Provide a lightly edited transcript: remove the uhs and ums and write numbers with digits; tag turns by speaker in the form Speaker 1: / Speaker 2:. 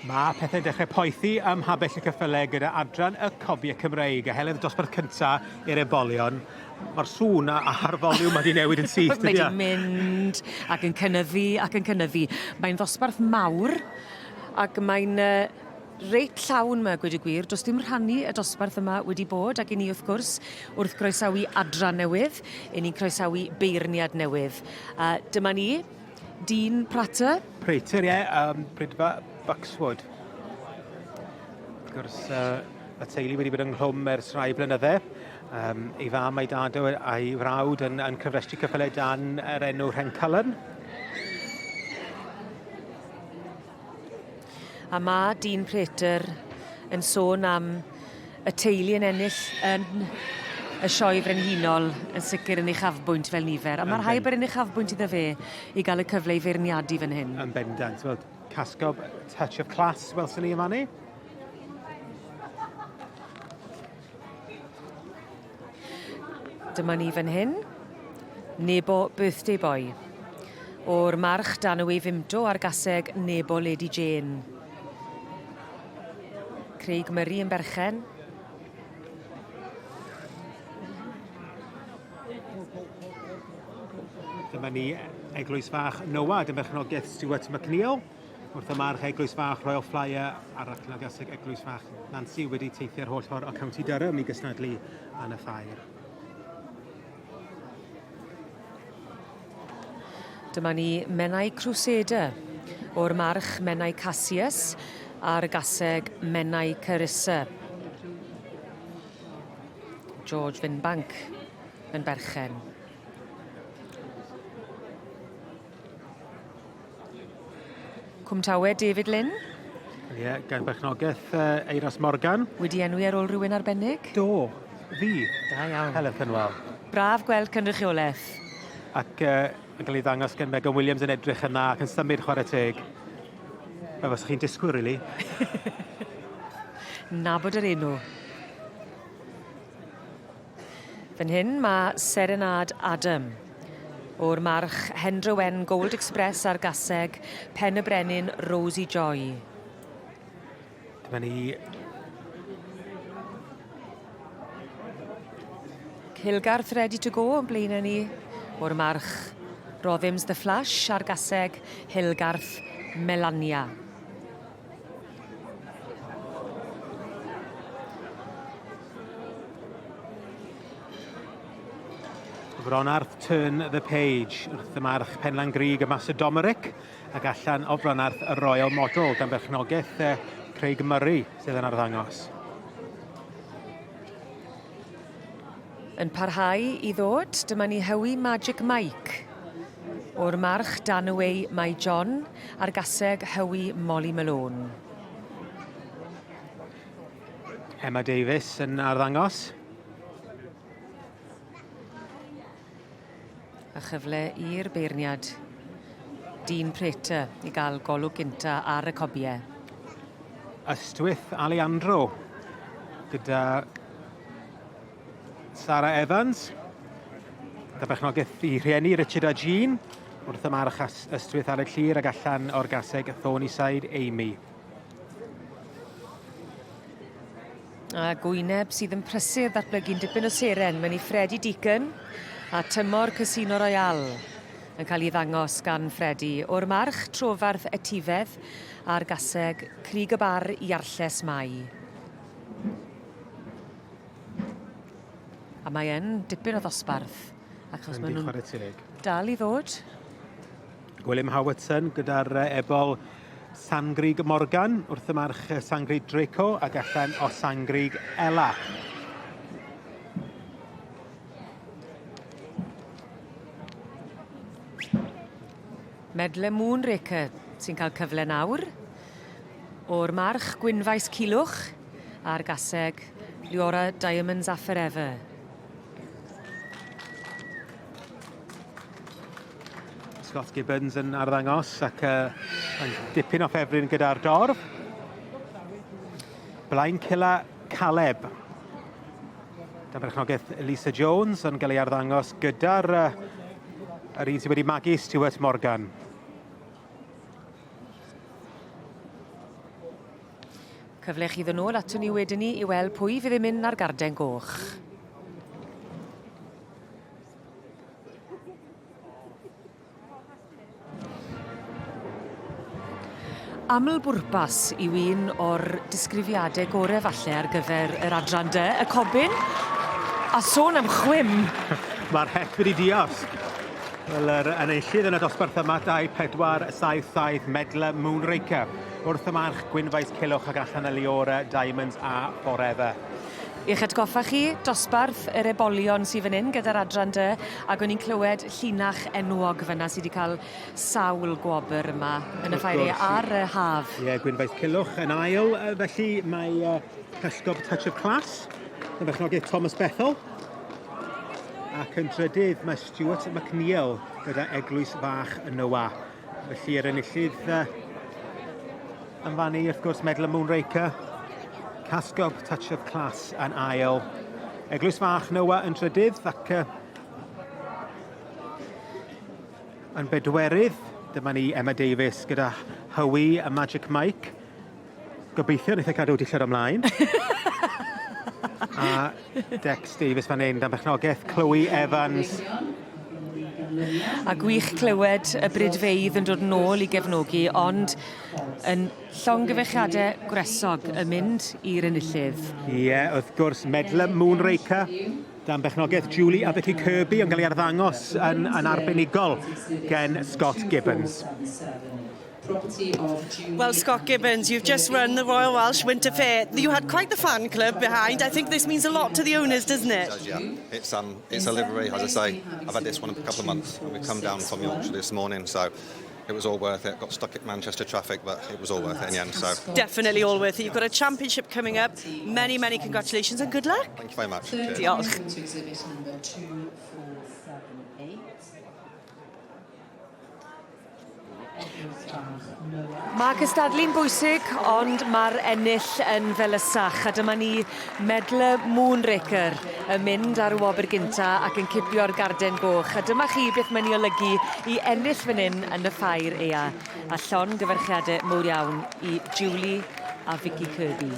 Speaker 1: Mae pethau'n dechrau poethi ym Mhabell y Ceffylau gyda adran y Cobiau Cymreig a heledd y dosbarth cynta i'r ebolion. Mae'r sŵn a'r foliwm wedi newid yn syth,
Speaker 2: dydy? Mae wedi mynd ac yn cynyddu ac yn cynyddu. Mae'n ddosbarth mawr ac mae'n uh, reit llawn 'ma gweud y gwir. Do's dim rhannu y dosbarth yma wedi bod ac 'yn ni wrth gwrs wrth groesawu adran newydd, 'yn ni'n croesawu beirniad newydd. A dyma ni, Dean Prater.
Speaker 1: Prater, ie, um, Prydfa Buckswood. Wrth gwrs, uh, y teulu wedi bod ynghlwm ers rhai blynydde. Um, ei fam a'i dad a'i frawd yn, yn cyfrestru cyffyle dan yr enw Rhencullen.
Speaker 2: A ma' Dean Prater yn sôn am y teulu yn ennill yn y Sioe Frenhinol yn sicir yn uchafbwynt fel nifer. A ma' rhai bod yn uchafbwynt iddo fe i ga'l y cyfle i feirniadu fan hyn.
Speaker 1: Yn bendant. Wel, Casgob, touch of class, welson ni yn fan 'ny.
Speaker 2: Dyma ni fan hyn. Nebo Birthday Boy. O'r march dan y Vimto a'r gaseg Nebo Lady Jane. Craig Murray yn berchen.
Speaker 1: Dyma ni Eglwys Fach Noah, ym mherchnogaeth Stuart McNeil. Wrth y march Eglwys Fach Royal Flyer a'r Acnagasig Eglwys Fach Nancy wedi teithio'r holl ffordd o County Durham i gystadlu yn y ffair.
Speaker 2: Dyma ni Menai Crusader o'r march Menai Cassius a'r gaseg Menai Carissa. George Finbank yn berchen. Cwmtawe David Lynn.
Speaker 1: Ie, yeah, gan berchnogaeth uh, Eiros Morgan.
Speaker 2: Wedi enwi ar ôl rhywun arbennig?
Speaker 1: Do, fi.
Speaker 2: Da iawn.
Speaker 1: Heledd Cynwal.
Speaker 2: Braf gweld cynrychiolaeth.
Speaker 1: Ac uh, yn cael ei ddangos gan Megan Williams yn edrych yna ac yn symud chwarae teg. Fel fysa chi'n disgwyl, really.
Speaker 2: Nabod yr enw. Fan hyn ma' Serenade Adam o'r march Hendra Wen Gold Express a'r gaseg Pen y Brenin Rosie Joy.
Speaker 1: Dyma ni.
Speaker 2: Cilgarth ready to go o'n blaenau ni o'r march Rothims The Flash a'r gaseg Hilgarth Melania.
Speaker 1: Fronarth Turn the Page wrth y march Penlan Grug y Master Domeric ac allan o Fronarth y Royal Model gan berchnogaeth Craig Murray sydd yn arddangos.
Speaker 2: Yn parhau i ddod, dyma ni Howie Magic Mike o'r march Danaway My John a'r gaseg Howie Molly Malone.
Speaker 1: Emma Davies yn arddangos.
Speaker 2: A chyfle i'r beirniad Dean Prater i gael golwg gynta ar y cobiau.
Speaker 1: Ystwyth Alejandro gyda Sarah Evans. Gyda berchnogaeth i rhieni Richard a Jean wrth y march Ystwyth Aled Llyr ac allan o'r gaseg Thornyside Amy.
Speaker 2: A gwyneb sydd yn prysur ddatblygu'n dipyn o seren mewn i Freddie Deacon a tymor Casino Royale yn cael ei ddangos gan Freddie o'r march Trofarth Etifedd a'r gaseg Crug y Bar Iarlles Mai. A mae yn dipyn o ddosbarth achos maen nhw'n dal i ddod.
Speaker 1: Gwilym Howardson gyda'r ebol Sangrig Morgan wrth y march Sangrig Draco ac allan o Sangrig Ella.
Speaker 2: Medle Moonraker sy'n cael cyfle nawr o'r march Gwynfaes Cilwch a'r gaseg Liora Diamonds a Forever.
Speaker 1: Scott Gibbons yn arddangos ac uh, yn dipyn o ffefryn gyda'r dorf. Blaen Cilla Caleb. Dan berchnogaeth Lisa Jones yn cael ei arddangos gyda'r uh, yr un sydd wedi magu Stuart Morgan.
Speaker 2: Cyfle chi ddod nôl aton ni wedyn ni i weld pwy fydd yn mynd ar garden goch. Aml bwrpas yw un o'r disgrifiade gore falle ar gyfer yr adran dy, y cobyn. A sôn am chwim!
Speaker 1: Ma'r het wedi diosg. Wel yr enillydd yn y dosbarth yma, 2 4 7 7 Medler Moonraker. Wrth y march Gwynfaes Cilwch ac allan y Leora Diamonds a Forever.
Speaker 2: I'ch atgoffa chi, dosbarth yr ebolion sy fyn 'yn gyda'r adran dy, ag o'n i'n clywed llinach enwog fyn 'na sy 'di ca'l sawl gwobr yma yn y ffair ar y haf.
Speaker 1: Ie, Gwynfaes Cilwch yn ail, felly mae uh, Cysgob Touch of Class yn berchnogaeth Thomas Bethel. Ac yn drydydd mae Stuart McNeil gyda Eglwys Fach yn Noa. Felly yr enillydd uh, yn fan wrth gwrs, Medal Moonraker, Casgob Touch of Class yn ail. Eglwys Fach Noa yn drydydd ac uh, yn bedwerydd, dyma ni Emma Davies gyda Howie a Magic Mike. Gobeithio wneith e cadw dillad ymlaen. a Dex Davies fan hyn, dan berchnogaeth Chloe Evans.
Speaker 2: A gwych clywed y bridfeydd yn dod nôl i gefnogi, ond yn llongyfarchiade gwresog yn mynd i'r enillydd.
Speaker 1: Ie, yeah, wrth gwrs, Medler Moonraker dan berchnogaeth Julie a Vicky Kirby yn cael ei arddangos yn, yn arbenigol gen Scott Gibbons.
Speaker 3: Well, Scott Gibbons, you've just run the Royal Welsh Winter Fair. You had quite the fan club behind. I think this means a lot to the owners, doesn't it?
Speaker 4: It does, yeah. It's, um, it's a livery, as I say. I've had this one a couple of months. And we've come down from Yorkshire this morning, so it was all worth it. Got stuck at Manchester traffic, but it was all worth it in the end. So
Speaker 3: definitely all worth it. You've got a championship coming up. Many, many congratulations and good luck.
Speaker 4: Thank you very much.
Speaker 3: Diolch.
Speaker 2: Mae cystadlu'n bwysig, ond mae'r ennill yn felysach. A dyma ni Medler Moonraker yn mynd ar y wobr gynta ac yn cipio'r garden goch. A dyma chi beth mae'n ei olygu i ennill fan hyn yn y ffair ea. A llongyfarchiade mowr iawn i Julie a Vicky Kirby.